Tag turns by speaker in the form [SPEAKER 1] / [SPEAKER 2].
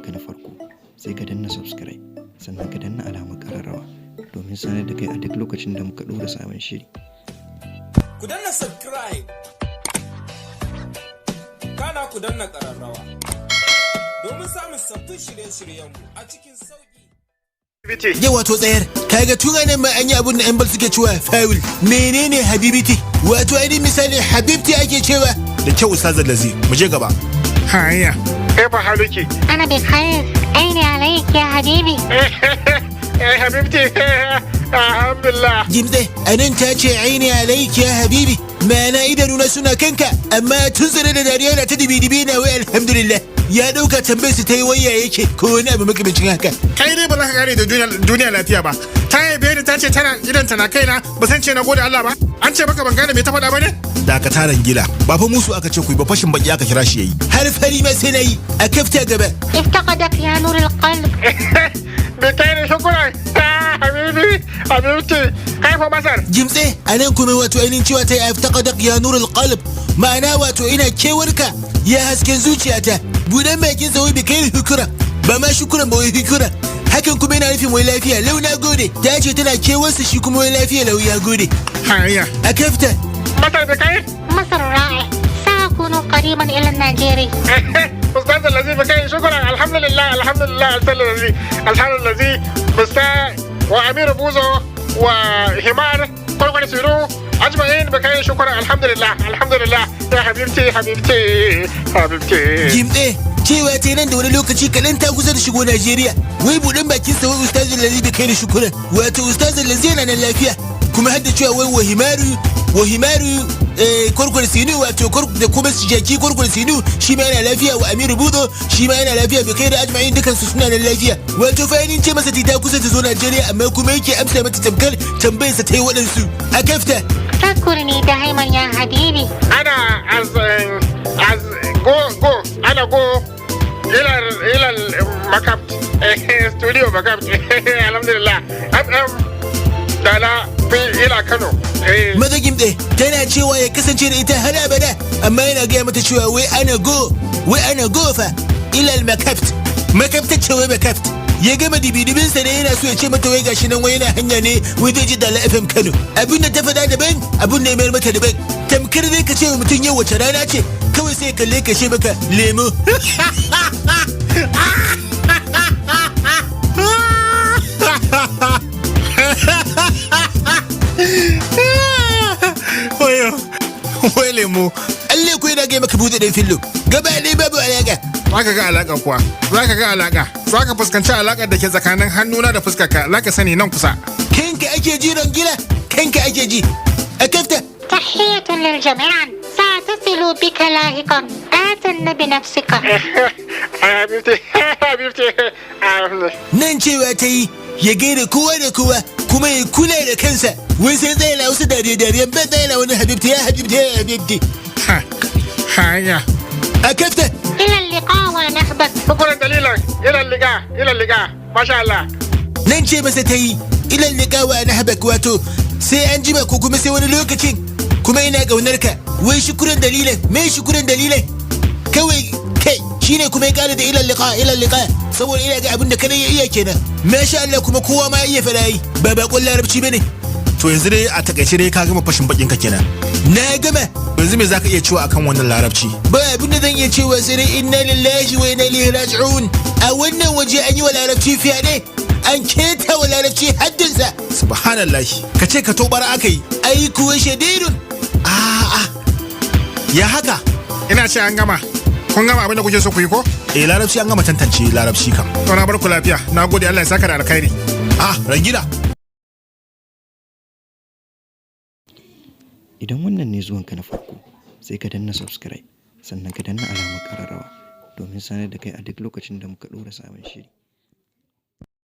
[SPEAKER 1] zuwanka na farko, sai ka danna subscribe, sannan ka danna alamar ƙararrawa domin sanar da kai a duk lokacin da muka ɗora sabon shiri.
[SPEAKER 2] Ku danna subscribe. Kana ku danna ƙararrawa. Domin samun sabbin shirye-shiryenmu a cikin sauƙi.
[SPEAKER 3] Yau wato tsayar, kaga tun anan ma an yi abun da 'yan bal suke cewa foul. Menene habibiti? Wato ainihin misali habibti ake cewa.
[SPEAKER 4] Da kyau, Ustaz Lazi, mu je gaba.
[SPEAKER 5] هيا، كيف حالك؟
[SPEAKER 6] أنا بخير، عيني عليك يا حبيبي.
[SPEAKER 5] يا حبيبتي، الحمد لله.
[SPEAKER 3] Gimtse, anan ta ce aini alaik ya habibi. Ma'ana idanuna suna kanka, amma tun tsare da dariya na ta dibi-dibi na wai alhamdulillah. Ya ɗauka tambayar su ta yi waya yake ko wani abu makamancin haka.
[SPEAKER 5] Kai dai ba za ka kare da duniya lafiya ba. Ta yabe ni, ta ce tana idan tana kaina, ba san ce na gode Allah ba. An ce maka ban gane me ta faɗa ba ne?
[SPEAKER 4] Dakata, Rangila, ba fa musu aka ce ku yi ba, fashin baki aka kira shi yayi.
[SPEAKER 3] Har fari ma sai na yi a kafta gaba.
[SPEAKER 6] افتقدك يا نور القلب.
[SPEAKER 5] بخير، شكرا حبيبي، حبيبتي، كيف مصر؟
[SPEAKER 3] Gimtse, a nan kuma wato ainihin cewa ta yi aftaqadak ya nurul qalb, ma'ana wato ina kewarka ya hasken zuciyata. Budan bakin sa wai bi kai hukura, ba ma shukuran ba, wai hukura. Hakan kuma yana nufin wai lafiya lau, na gode. Ta ce tana kewarsa, shi kuma wai lafiya lau, ya gode.
[SPEAKER 5] هيا.
[SPEAKER 3] A kafta.
[SPEAKER 5] مصر بخير؟
[SPEAKER 6] مصر رائع، سأكون قريبا إلى النيجيري.
[SPEAKER 5] أستاذ الذي بخير، شكرا، الحمد لله، الحمد لله، أستاذ الذي، الحمد الذي مستر وأمير بوزو وهمار كل سيرو أجمعين بخير، شكرا، الحمد لله، الحمد لله، يا حبيبتي، حبيبتي، حبيبتي.
[SPEAKER 3] Gimtse, cewa ta nan da wani lokaci kaɗan ta kusa da shigo Najeriya. Wai buɗin bakin sa wai ustazin lazi bi kai da shukuran, wato ustazin lazi yana nan lafiya. Kuma har da cewa wai wahimaru kwarkwar sinu, wato da kuma jaki kwarkwar sinu shi ma yana lafiya, wa Amiru Budo shi ma yana lafiya, bi kai da ajma'in, dukan su suna nan lafiya. Wato fa yanin ce masa ta kusa ta zo Najeriya, amma kuma yake amsa mata tamkar tambayarsa ta yi waɗansu. A kafta.
[SPEAKER 6] فكرني دائما يا حبيبي.
[SPEAKER 5] أنا as as go go أنا go إلى المكبت استوديو مكبت، الحمد لله، FM دالا في إلى كانو.
[SPEAKER 3] Maza gimɗe, tana cewa ya kasance da ita har abada, amma yana gaya mata cewa wai ana go, wai ana go fa ilal makaft, makafta ce wai makaft. Ya gama dibidibinsa ne, yana so ya ce mata wai gashi nan, wai yana hanya ne, wai zai ji Dala FM Kano. Abin da ta faɗa daban, abin da ya mayar mata daban. Tamkar zai ka ce wa mutum yau wace rana ce, kawai sai ya kalle ka ce maka lemo.
[SPEAKER 5] Wayo, wai lemu.
[SPEAKER 3] Allah ko yana gaya maka buɗe ɗan fillo gaba ɗaya babu alaƙa.
[SPEAKER 5] Za ka ga alaƙa kuwa, za ka ga alaƙa, za ka fuskanci alaƙar da ke tsakanin hannuna da fuskarka, za ka sani nan kusa.
[SPEAKER 3] Kanka ake ji, Rangila, kanka ake ji. A kafta.
[SPEAKER 6] تحية للجميع، سأتصل بك لاحقا، اعتن بنفسك.
[SPEAKER 5] حبيبتي، حبيبتي.
[SPEAKER 3] Nan cewa ta yi ya gaida kowa da kowa kuma ya kula da kansa. Wai sai zai na wasu dariya dariyan ban zai na wani habibti ya habibti ya habibti.
[SPEAKER 5] هيا.
[SPEAKER 3] A kafta.
[SPEAKER 6] إلى اللقاء ونحبك.
[SPEAKER 5] شكرا دليلا، إلى اللقاء، إلى اللقاء، ما شاء الله.
[SPEAKER 3] Nan ce masa ta yi ilan liqa wa nahbak, wato sai an jima ko kuma sai wani lokacin, kuma ina ƙaunar ka. Wai shukuran dalilan me? Shukuran dalilan kawai kai shine kuma ya kara da ilan liqa, ilan liqa, saboda ina ga abin da kada ya iya kenan. Masha Allah, kuma kowa ma ya iya fada yi, ba bakon larabci bane.
[SPEAKER 4] To yanzu dai a takaice dai ka gama fashin bakin ka kenan?
[SPEAKER 3] Na gama.
[SPEAKER 4] Yanzu me zaka iya cewa akan wannan larabci?
[SPEAKER 3] Ba abin da zan iya cewa sai dai inna lillahi wa inna ilaihi raji'un. A wannan waje an yi wa larabci fyaɗe, an keta wa larabci haddinsa.
[SPEAKER 4] Subhanallahi, ka ce ka tobara aka yi.
[SPEAKER 3] Ai kuwa shadidun.
[SPEAKER 4] A'a, ya haka?
[SPEAKER 5] Ina ce an gama, kun gama abin da kuke so ku yi ko?
[SPEAKER 4] Eh, larabci an gama tantance larabci kam.
[SPEAKER 5] To na bar ku lafiya, na gode, Allah ya saka da alkhairi.
[SPEAKER 4] Ah, Rangila.
[SPEAKER 1] Idan wannan ne zuwanka na farko, sai ka danna subscribe, sannan ka danna alamar ƙararrawa domin sanar da kai a duk lokacin da muka ɗora sabon shiri.